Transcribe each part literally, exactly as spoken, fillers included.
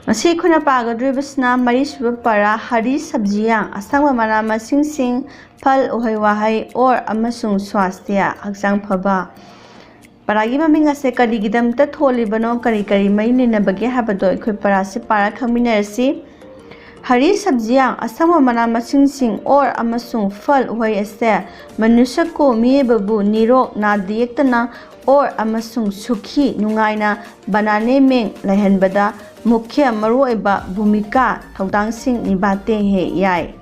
ꯉꯁꯤ ꯑꯩꯈꯣꯏꯅ ꯄꯥꯒꯗꯧꯔꯤꯕꯁꯤꯅ ꯃꯔꯤꯁꯨꯕ ꯄꯔꯥ, ꯍꯔꯤ ꯁꯕꯖꯤꯌꯥꯡ, ꯑꯁꯪꯕ ꯃꯅꯥ ꯃꯁꯤꯡꯁꯤꯡ, ꯐꯜ, ꯎꯍꯩ ꯋꯥꯍꯩ, ꯑꯣꯔ ꯑꯃꯁꯨꯡ ꯁ꯭ꯋꯥꯁꯊ꯭ꯌ, ꯍꯛꯆꯥꯡ ꯐꯕ꯫ ꯄꯔꯥꯒꯤ ꯃꯃꯤꯡ ꯑꯁꯦ ꯀꯔꯤꯒꯤꯗꯃꯛꯇ ꯊꯣꯜꯂꯤꯕꯅꯣ, ꯀꯔꯤ ꯀꯔꯤ ꯃꯔꯤ ꯂꯩꯅꯕꯒꯦ ꯍꯥꯏꯕꯗꯣ ꯑꯩꯈꯣꯏ ꯄꯔꯥꯁꯤ ꯄꯥꯔ ꯈꯪꯃꯤꯟꯅꯔꯁꯤ꯫ ꯍꯔꯤ ꯁꯕꯖꯤꯌꯥꯡ, ꯑꯁꯪꯕ ꯃꯅꯥ ꯃꯁꯤꯡꯁꯤꯡ, ꯑꯣꯔ ꯑꯃꯁꯨꯡ ꯐꯜ, ꯎꯍꯩ ꯑꯁꯦ ꯃꯅꯨꯁ꯭ꯌ ꯀꯣ, ꯃꯤꯑꯣꯏꯕꯕꯨ ꯅꯤꯔꯣꯛ, ꯅꯥꯗ ꯌꯦꯛꯇꯅ, ꯑꯣꯔ ꯑꯃꯁꯨꯡ ꯁꯨꯈꯤ, ꯅꯨꯡꯉꯥꯏꯅ, ꯕꯅꯥꯅꯦ ꯃꯦꯡ ꯂꯩꯍꯟꯕꯗ ꯃꯨꯈ꯭ꯌ, ꯃꯔꯨꯑꯣꯏꯕ ꯚꯨꯃꯤꯀꯥ, ꯊꯧꯗꯥꯡꯁꯤꯡ ꯅꯤꯚꯥꯇꯦ ꯍꯦ ꯌꯥꯏ꯫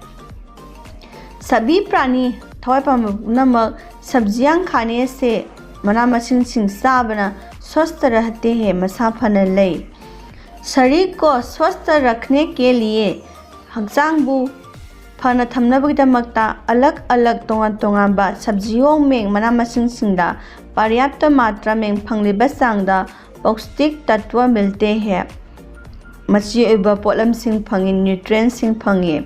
ꯁꯕꯤ ꯄ꯭ꯔꯥꯅꯤ, ꯊꯋꯥꯏ ꯄꯥꯟꯕ ꯄꯨꯝꯅꯃꯛ, ꯁꯕꯖꯤꯌꯥꯡ ꯈꯥꯅꯦ ꯁꯦ, ꯃꯅꯥ ꯃꯁꯤꯡꯁꯤꯡ ꯆꯥꯕꯅ ꯁ꯭ꯋꯁꯊ ꯔꯍꯇꯦ ꯍꯦ, ꯃꯁꯥ ꯐꯅ ꯂꯩ꯫ ꯁꯔꯤꯔ ꯀꯣ ꯁ꯭ꯋꯁꯊ ꯔꯈꯅꯦ ꯀꯦ ꯂꯤꯌꯦ, ꯍꯛꯆꯥꯡꯕꯨ ꯐꯅ ꯊꯝꯅꯕꯒꯤꯗꯃꯛꯇ ꯑꯂꯛ ꯑꯂꯛ, ꯇꯣꯉꯥꯟ ꯇꯣꯉꯥꯟꯕ ꯁꯕꯖꯤꯌꯣꯡ ꯃꯦꯡ, ꯃꯅꯥ ꯃꯁꯤꯡꯁꯤꯡꯗ ꯄꯔꯌꯥꯞꯇ ꯃꯥꯇ꯭ꯔꯥ ꯃꯦꯡ ꯐꯪꯂꯤꯕ ꯆꯥꯡꯗ ꯄꯧꯁꯇꯤꯛ ꯇꯠꯋ ꯃꯤꯜꯇꯦ ꯍꯦ, ꯃꯆꯤ ꯑꯣꯏꯕ ꯄꯣꯠꯂꯝꯁꯤꯡ ꯐꯪꯉꯤ, ꯅ꯭ꯌꯨꯇ꯭ꯔꯤꯌꯦꯟꯁꯤꯡ ꯐꯪꯉꯤ꯫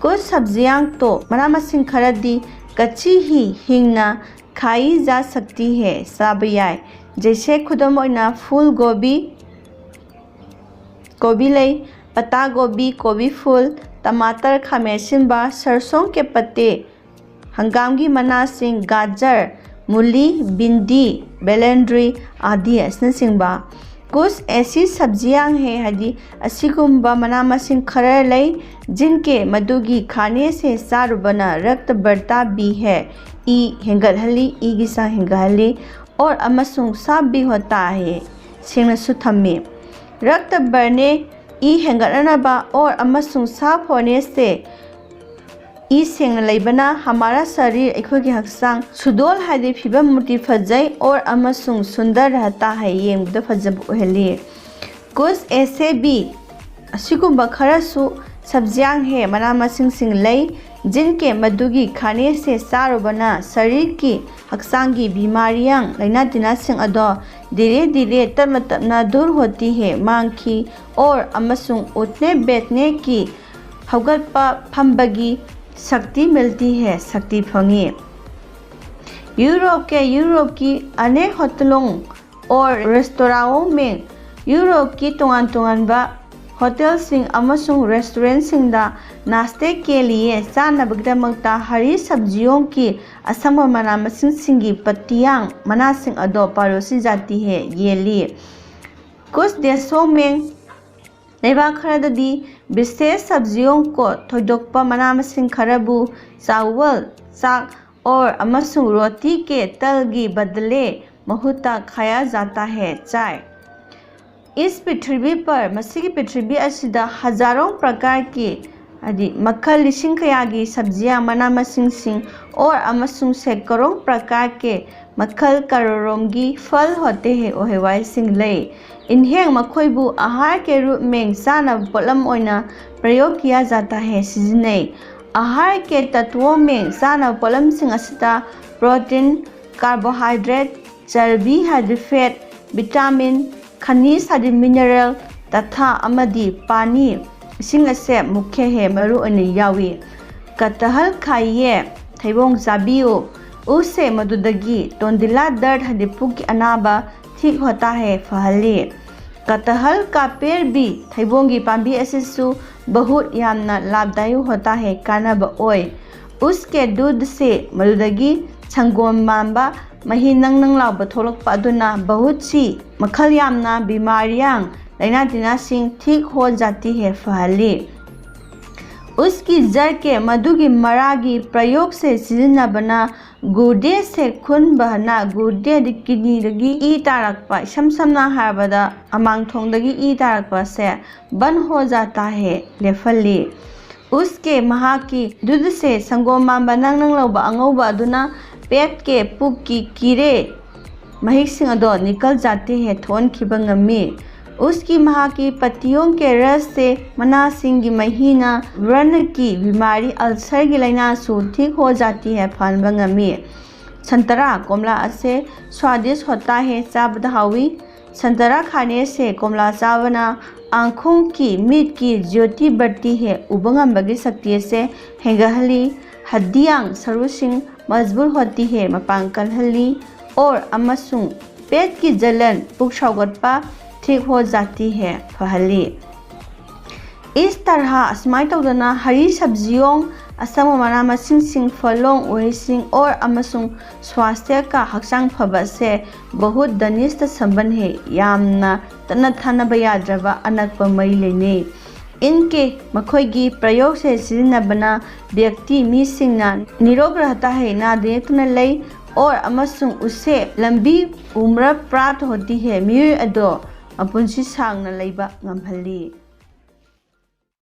ꯀꯨꯁ ꯁꯕꯖꯤꯌꯥꯡ ꯇꯣ, ꯃꯅꯥ ꯃꯁꯤꯡ ꯈꯔꯗꯤ ꯀꯆꯤ ꯍꯤ, ꯍꯤꯡꯅ, ꯈꯥꯏ ꯖꯥ ꯁꯛꯇꯤ ꯍꯦ, ꯆꯥꯕ ꯌꯥꯏ꯫ ꯖꯩꯁꯦ, ꯈꯨꯗꯝ ꯑꯣꯏꯅ, ꯐꯨꯜ ꯒꯣꯕꯤ, ꯀꯣꯕꯤ ꯂꯩ, ꯄꯇꯥ ꯒꯣꯕꯤ, ꯀꯣꯕꯤ ꯐꯨꯜ, ꯇꯃꯥꯇꯔ, ꯈꯥꯃꯦꯟ ꯑꯁꯤꯟꯕ, ꯁꯔꯁꯣꯡ ꯀꯦ ꯄꯠꯇꯦ, ꯍꯪꯒꯥꯝꯒꯤ ꯃꯅꯥꯁꯤꯡ, ꯒꯥꯖꯔ, ꯃꯨꯂꯤ, ꯕꯤꯟꯗꯤ, ꯕꯦꯂꯦꯟꯗ꯭ꯔꯤ ꯑꯥꯗꯤ ꯑꯁꯤꯅꯆꯤꯡꯕ꯫ ꯀꯨꯁ ꯑꯦꯁꯤ ꯁꯕꯖꯤꯌꯥꯡ ꯍꯦ, ꯍꯥꯏꯗꯤ ꯑꯁꯤꯒꯨꯝꯕ ꯃꯅꯥ ꯃꯁꯤꯡ ꯈꯔ ꯂꯩ, ꯖꯤꯟꯀꯦ, ꯃꯗꯨꯒꯤ ꯈꯥꯅꯦ ꯁꯦ ꯆꯥꯔꯨꯕꯅ ꯔꯛꯇ ꯕꯔꯇꯥ ꯕꯤ ꯍꯦ, ꯏ ꯍꯦꯟꯒꯠꯍꯜꯂꯤ, ꯏꯒꯤ ꯆꯥꯡ ꯍꯦꯟꯒꯠꯍꯜꯂꯤ, ꯑꯣꯔ ꯑꯃꯁꯨꯡ ꯁꯥꯞ ꯕꯤ ꯍꯣꯇꯥ ꯍꯦ, ꯁꯦꯡꯅꯁꯨ ꯊꯝꯃꯤ꯫ ꯔꯛꯇ ꯕꯔꯅꯦ, ꯏ ꯍꯦꯟꯒꯠꯅꯅꯕ, ꯑꯣꯔ ꯑꯃꯁꯨꯡ ꯁꯥꯞ ꯍꯣꯅꯦ ꯁꯦ, ꯏ ꯁꯦꯡꯅ ꯂꯩꯕꯅ ꯍꯃꯥꯔꯥ ꯁꯔꯤꯔ, ꯑꯩꯈꯣꯏꯒꯤ ꯍꯛꯆꯥꯡ, ꯁꯨꯗꯣꯜ ꯍꯥꯏꯗꯤ ꯐꯤꯕꯝ ꯃꯨꯔꯇꯤ ꯐꯖꯩ, ꯑꯣꯔ ꯑꯃꯁꯨꯡ ꯁꯨꯟꯗꯔ ꯔꯍꯇꯥ ꯍꯥꯏ, ꯌꯦꯡꯕꯗ ꯐꯖꯕ ꯑꯣꯏꯍꯜꯂꯤ꯫ ꯀꯨꯁ ꯑꯦꯁꯦ ꯕꯤ, ꯑꯁꯤꯒꯨꯝꯕ ꯈꯔꯁꯨ ꯁꯕꯖꯤꯌꯥꯡ ꯍꯦ, ꯃꯅꯥ ꯃꯁꯤꯡꯁꯤꯡ ꯂꯩ, ꯖꯤꯟꯀꯦ, ꯃꯗꯨꯒꯤ ꯈꯥꯅꯦ ꯁꯦ ꯆꯥꯔꯨꯕꯅ ꯁꯔꯤꯔꯀꯤ, ꯍꯛꯆꯥꯡꯒꯤ ꯕꯤꯃꯥꯔꯤꯌꯥꯡ, ꯂꯥꯏꯅꯥ ꯇꯤꯟꯅꯥꯁꯤꯡ ꯑꯗꯣ ꯙꯤꯔꯦ ꯙꯤꯔꯦ, ꯇꯞꯅ ꯇꯞꯅ ꯗꯨꯔ ꯍꯣꯇꯤ ꯍꯦ, ꯃꯥꯡꯈꯤ, ꯑꯣꯔ ꯑꯃꯁꯨꯡ ꯎꯠꯅꯦ ꯕꯦꯠꯅꯦ ꯀꯤ, ꯍꯧꯒꯠꯄ ꯐꯝꯕꯒꯤ ꯁꯛꯇꯤ ꯃꯤꯜꯇꯤ ꯍꯦ, ꯁꯛꯇꯤ ꯐꯪꯉꯤ꯫ ꯌꯨꯔꯣꯞꯀꯤ, ꯌꯨꯔꯣꯞꯀꯤ ꯑꯅꯦꯛ ꯍꯣꯇꯦꯜ ꯑꯣꯔ ꯔꯦꯁꯇꯣꯔꯥꯟ ꯃꯦꯡ, ꯌꯨꯔꯣꯞꯀꯤ ꯇꯣꯉꯥꯟ ꯇꯣꯉꯥꯟꯕ ꯍꯣꯇꯦꯜꯁꯤꯡ ꯑꯃꯁꯨꯡ ꯔꯦꯁꯇꯨꯔꯦꯟꯠꯁꯤꯡꯗ ꯅꯥꯁꯇꯦ ꯀꯦ ꯂꯤꯌꯦ ꯆꯥꯅꯕꯒꯤꯗꯃꯛꯇ ꯍꯔꯤ ꯁꯕꯖꯤꯌꯣꯡꯒꯤ ꯑꯁꯪꯕ ꯃꯅꯥ ꯃꯁꯤꯡꯁꯤꯡꯒꯤ ꯄꯇꯤꯌꯥꯡ ꯃꯅꯥꯁꯤꯡ ꯑꯗꯣ ꯄꯥꯔꯣꯁꯤ ꯖꯥꯇꯤ ꯍꯦ ꯌꯦꯜꯂꯤ꯫ ꯀꯨꯁ ꯗꯦꯁꯣꯃꯦꯡ ꯂꯩꯕꯥꯛ ꯈꯔꯗꯗꯤ ꯕꯤꯁꯦꯁ ꯁꯕꯖꯤꯌꯣꯡ ꯀꯣ ꯊꯣꯏꯗꯣꯛꯄ ꯃꯅꯥ ꯃꯁꯤꯡ ꯈꯔꯕꯨ ꯆꯥꯋꯜ, ꯆꯥꯛ, ꯑꯣꯔ ꯑꯃꯁꯨꯡ ꯔꯣꯇꯤ ꯀꯦ ꯇꯜꯒꯤ ꯕꯗꯂꯦ ꯃꯍꯨꯠꯇ ꯈꯥꯌꯥ ꯖꯥꯇꯥ ꯍꯦ ꯆꯥꯏ꯫ ꯏꯁ ꯄ꯭ꯔꯤꯊꯤꯕꯤ ꯄꯔ ꯃꯁꯤꯒꯤ ꯄ꯭ꯔꯤꯊꯤꯕꯤ ꯑꯁꯤꯗ ꯍꯖꯥꯔꯣꯡ ꯄ꯭ꯔꯀꯥꯔꯒꯤ ꯍꯥꯏꯗꯤ ꯃꯈꯜ ꯂꯤꯁꯤꯡ ꯀꯌꯥꯒꯤ ꯁꯕꯖꯤꯌꯥ ꯃꯅꯥ ꯃꯁꯤꯡꯁꯤꯡ ꯑꯣꯔ ꯑꯃꯁꯨꯡ ꯁꯦꯀꯔꯣꯡ ꯄ꯭ꯔꯀꯥꯔꯒꯤ ꯃꯈꯜ ꯀꯔꯣꯔꯣꯝꯒꯤ ꯐꯜ ꯍꯣꯇꯦ ꯍꯦ ꯎꯍꯩ ꯋꯥꯍꯩꯁꯤꯡ ꯂꯩ꯫ ꯏꯟꯍꯦꯡ ꯃꯈꯣꯏꯕꯨ ꯑꯍꯥꯔ ꯀꯦ ꯔꯨꯞ ꯃꯦꯡ ꯆꯥꯅꯕ ꯄꯣꯠꯂꯝ ꯑꯣꯏꯅ ꯄ꯭ꯔꯌꯣꯒ ꯀꯤꯌꯥ ꯖꯥꯇꯥ ꯍꯦ ꯁꯤꯖꯤꯟꯅꯩ꯫ ꯑꯍꯥꯔ ꯀꯦ ꯇꯠꯋꯣ ꯃꯦꯡ ꯆꯥꯅꯕ ꯄꯣꯠꯂꯝꯁꯤꯡ ꯑꯁꯤꯗ ꯄ꯭ꯔꯣꯇꯤꯟ, ꯀꯥꯔꯕꯣꯍꯥꯏꯗ꯭ꯔꯦꯠ, ꯆꯔꯕꯤ ꯍꯥꯏꯗꯤ ꯐꯦꯠ, ꯚꯤꯇꯥꯃꯤꯟ, ꯈꯅꯤꯖ ꯍꯥꯏꯗꯤ ꯃꯤꯅꯔꯦꯜ, ꯇꯊꯥ ꯑꯃꯗꯤ ꯄꯥꯅꯤ, ꯏꯁꯤꯡ ꯑꯁꯦ ꯃꯨꯈ꯭ꯌ ꯍꯦ ꯃꯔꯨ ꯑꯣꯏꯅ ꯌꯥꯎꯏ꯫ ꯀꯇꯍꯜ ꯈꯥꯏꯌꯦ, ꯊꯩꯕꯣꯡ ꯆꯥꯕꯤꯌꯨ꯫ ꯎꯁꯦ ꯃꯗꯨꯗꯒꯤ ꯇꯣꯟꯗꯤꯂꯥ ꯗꯔꯠ ꯍꯥꯏꯗꯤ ꯄꯨꯛꯀꯤ ꯑꯅꯥꯕ ꯊꯤꯛ ꯍꯣꯇꯥ ꯍꯦ ꯐꯍꯜꯂꯤ꯫ ꯀꯇꯍꯜ ꯀꯥꯄꯦꯔꯕꯤ, ꯊꯩꯕꯣꯡꯒꯤ ꯄꯥꯝꯕꯤ ꯑꯁꯤꯁꯨ ꯕꯍꯨꯠ ꯌꯥꯝꯅ ꯂꯥꯚꯗꯥꯌꯨ ꯍꯣꯇꯥ ꯍꯦ ꯀꯥꯟꯅꯕ ꯑꯣꯏ꯫ ꯎꯁ ꯀꯦ ꯗꯨꯙ ꯁꯦ ꯃꯗꯨꯗꯒꯤ ꯁꯪꯒꯣꯝ ꯃꯥꯟꯕ ꯃꯍꯤ ꯅꯪ ꯅꯪ ꯂꯥꯎꯕ ꯊꯣꯛꯂꯛꯄ ꯑꯗꯨꯅ ꯕꯍꯨꯠ ꯁꯤ ꯃꯈꯜ ꯌꯥꯝꯅ ꯕꯤꯃꯥꯔꯤꯌꯥꯡ ꯂꯥꯏꯅꯥ ꯇꯤꯟꯅꯥꯁꯤꯡ ꯊꯤꯛ ꯍꯣ ꯖꯥꯇꯤ ꯍꯦ ꯐꯍꯜꯂꯤ꯫ ꯎꯁꯀꯤ ꯖꯔ ꯀꯦ ꯃꯗꯨꯒꯤ ꯃꯔꯥꯒꯤ ꯄ꯭ꯔꯌꯣꯒ ꯁꯦ ꯁꯤꯖꯤꯟꯅꯕꯅ ꯒꯨꯔꯗꯦ ꯁꯦ ꯈꯨꯟ ꯕꯍꯅ ꯒꯨꯔꯗꯦ ꯍꯥꯏꯗꯤ ꯀꯤꯗꯅꯤꯗꯒꯤ ꯏ ꯇꯥꯔꯛꯄ, ꯏꯁꯝ ꯁꯝꯅ ꯍꯥꯏꯔꯕꯗ ꯑꯃꯥꯡꯊꯣꯡꯗꯒꯤ ꯏ ꯇꯥꯔꯛꯄ ꯑꯁꯦ ꯕꯟ ꯍꯣ ꯖꯥꯇꯥ ꯍꯦ ꯂꯦꯞꯍꯜꯂꯤ꯫ ꯎꯁꯀꯦ ꯃꯍꯥꯛꯀꯤ ꯗꯨꯙ ꯁꯦ ꯁꯪꯒꯣꯝ ꯃꯥꯟꯕ ꯅꯪ ꯅꯪ ꯂꯧꯕ ꯑꯉꯧꯕ ꯑꯗꯨꯅ ꯄꯦꯠ ꯀꯦ ꯄꯨꯛꯀꯤ ꯀꯤꯔꯦ ꯃꯍꯤꯛꯁꯤꯡ ꯑꯗꯣ ꯅꯤꯀꯜ ꯖꯥꯇꯤ ꯍꯦ ꯊꯣꯛꯍꯟꯈꯤꯕ ꯉꯝꯃꯤ꯫ ꯎꯁꯀꯤ ꯃꯍꯥꯛꯀꯤ ꯄꯇꯤꯌꯣꯡ ꯀꯦ ꯔꯁ ꯁꯦ ꯃꯅꯥꯁꯤꯡꯒꯤ ꯃꯍꯤꯅ ꯕ꯭ꯔꯟꯀꯤ ꯕꯤꯃꯥꯔꯤ ꯑꯜꯁꯔꯒꯤ ꯂꯥꯏꯅꯥꯁꯨ ꯊꯤꯛ ꯍꯣ ꯖꯥꯇꯤ ꯍꯦ ꯐꯍꯟꯕ ꯉꯝꯃꯤ꯫ ꯁꯟꯇꯔꯥ ꯀꯣꯝꯂꯥ ꯑꯁꯦ ꯁ꯭ꯋꯥꯗꯤꯁ ꯍꯣꯇꯥ ꯍꯦ ꯆꯥꯕꯗ ꯍꯥꯎꯏ꯫ ꯁꯟꯇꯔꯥ ꯈꯥꯅꯦ ꯁꯦ ꯀꯣꯝꯂꯥ ꯆꯥꯕꯅ ꯑꯥꯡꯈꯣꯡꯒꯤ ꯃꯤꯠꯀꯤ ꯖ꯭ꯌꯣꯇꯤ ꯕꯔꯇꯤ ꯍꯦ ꯎꯕ ꯉꯝꯕꯒꯤ ꯁꯛꯇꯤ ꯑꯁꯦ ꯍꯦꯟꯒꯠꯍꯜꯂꯤ꯫ ꯍꯗꯤꯌꯥꯡ ꯁꯔꯨꯁꯤꯡ ꯃꯖꯕꯨꯠ ꯍꯣꯇꯤ ꯍꯦ ꯃꯄꯥꯡ ꯀꯜꯍꯜꯂꯤ꯫ ꯑꯣꯔ ꯑꯃꯁꯨꯡ ꯄꯦꯠꯀꯤ ꯖꯂꯟ ꯄꯨꯛ ꯁꯥꯎꯒꯠꯄ ꯊꯤꯛ ꯍꯣ ꯖꯥꯇꯤ ꯍꯦ ꯐꯍꯜꯂꯤ꯫ ꯏꯁ ꯇꯔꯍꯥ ꯑꯁꯨꯃꯥꯏꯅ ꯇꯧꯗꯅ ꯍꯔꯤ ꯁꯕꯖꯤꯌꯣꯡ ꯑꯁꯪꯕ ꯃꯅꯥ ꯃꯁꯤꯡꯁꯤꯡ ꯐꯂꯣꯡ ꯎꯍꯩꯁꯤꯡ ꯑꯣꯔ ꯑꯃꯁꯨꯡ ꯁ꯭ꯋꯥꯁꯊ꯭ꯌꯀ ꯍꯛꯆꯥꯡ ꯐꯕ ꯑꯁꯦ ꯕꯍꯨꯠ ꯗꯅꯤꯁꯇ ꯁꯝꯕꯟ ꯍꯦ ꯌꯥꯝꯅ ꯇꯠꯅ ꯊꯥꯅꯕ ꯌꯥꯗ꯭ꯔꯕ ꯑꯅꯛꯄ ꯃꯔꯤ ꯂꯩꯅꯩ꯫ ꯏꯟꯀꯦ ꯃꯈꯣꯏꯒꯤ ꯄ꯭ꯔꯌꯣꯒꯁꯦ ꯁꯤꯖꯤꯟꯅꯕꯅ ꯕ꯭ꯌꯛꯇꯤ ꯃꯤꯁꯤꯡꯅ ꯅꯤꯔꯣꯒ꯭ꯔꯍꯇ ꯍꯦ ꯅꯥꯗ ꯌꯦꯛꯇꯅ ꯂꯩ ꯑꯣꯔ ꯑꯃꯁꯨꯡ ꯎꯁꯦ ꯂꯝꯕꯤ ꯎꯃ꯭ꯔ ꯄ꯭ꯔꯥꯠ ꯍꯣꯇꯤ ꯍꯦ ꯃꯤꯑꯣꯏ ꯑꯗꯣ ꯃꯄꯨꯟꯁꯤ ꯁꯥꯡꯅ ꯂꯩꯕ ꯉꯝꯍꯜꯂꯤ꯫